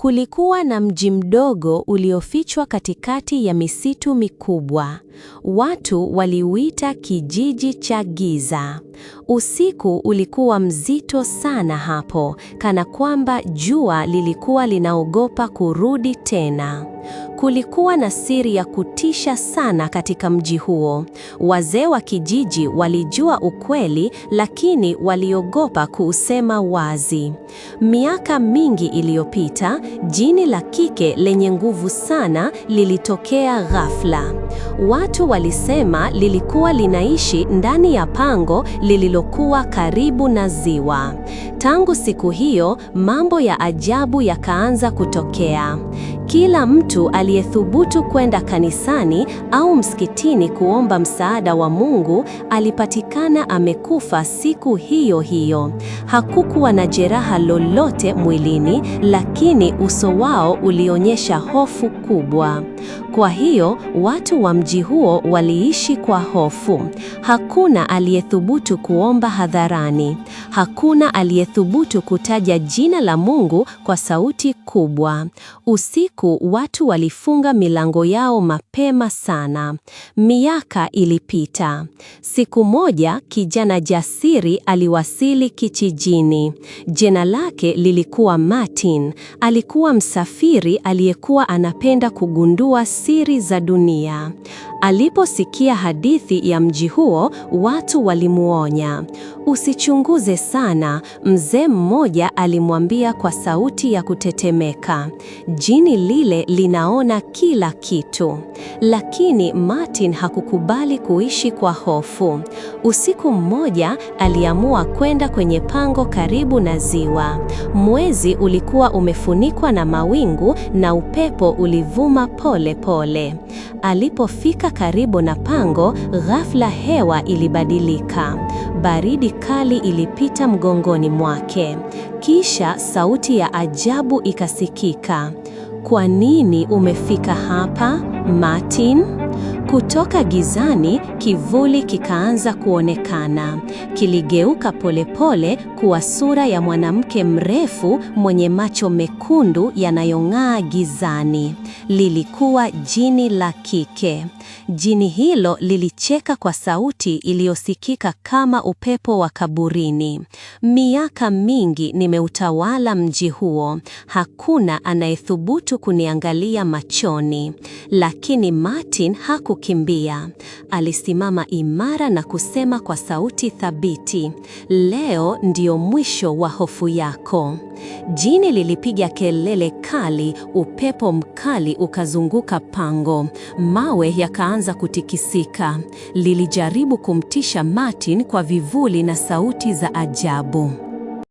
Kulikuwa na mji mdogo uliofichwa katikati ya misitu mikubwa. Watu waliuita kijiji cha giza. Usiku ulikuwa mzito sana hapo, kana kwamba jua lilikuwa linaogopa kurudi tena. Kulikuwa na siri ya kutisha sana katika mji huo. Wazee wa kijiji walijua ukweli, lakini waliogopa kuusema wazi. Miaka mingi iliyopita, jini la kike lenye nguvu sana lilitokea ghafla. Watu walisema lilikuwa linaishi ndani ya pango lililokuwa karibu na ziwa. Tangu siku hiyo, mambo ya ajabu yakaanza kutokea. Kila mtu aliyethubutu kwenda kanisani au msikitini kuomba msaada wa Mungu alipatikana amekufa siku hiyo hiyo. Hakukuwa na jeraha lolote mwilini, lakini uso wao ulionyesha hofu kubwa. Kwa hiyo watu wa mji huo waliishi kwa hofu. Hakuna aliyethubutu kuomba hadharani. Hakuna aliyethubutu kutaja jina la Mungu kwa sauti kubwa. Usiku watu walifunga milango yao mapema sana. Miaka ilipita. Siku moja kijana jasiri aliwasili kijijini. Jina lake lilikuwa Martin. Alikuwa msafiri aliyekuwa anapenda kugundua siri za dunia. Aliposikia hadithi ya mji huo, watu walimuonya. "Usichunguze sana," mzee mmoja alimwambia kwa sauti ya kutetemeka. "Jini lile linaona kila kitu." Lakini Martin hakukubali kuishi kwa hofu. Usiku mmoja aliamua kwenda kwenye pango karibu na ziwa. Mwezi ulikuwa umefunikwa na mawingu na upepo ulivuma pole pole. Alipofika karibu na pango, ghafla hewa ilibadilika. Baridi kali ilipita mgongoni mwake. Kisha sauti ya ajabu ikasikika. "Kwa nini umefika hapa, Martin?" Kutoka gizani, kivuli kikaanza kuonekana. Kiligeuka polepole kuwa sura ya mwanamke mrefu mwenye macho mekundu yanayong'aa gizani. Lilikuwa jini la kike. Jini hilo lilicheka kwa sauti iliyosikika kama upepo wa kaburini. "Miaka mingi nimeutawala mji huo. Hakuna anayethubutu kuniangalia machoni." Lakini Martin hakukimbia. Alisimama imara na kusema kwa sauti thabiti, "Leo ndio mwisho wa hofu yako." Jini lilipiga kelele kali, upepo mkali ukazunguka pango. Mawe yakaanza kutikisika. Lilijaribu kumtisha Martin kwa vivuli na sauti za ajabu.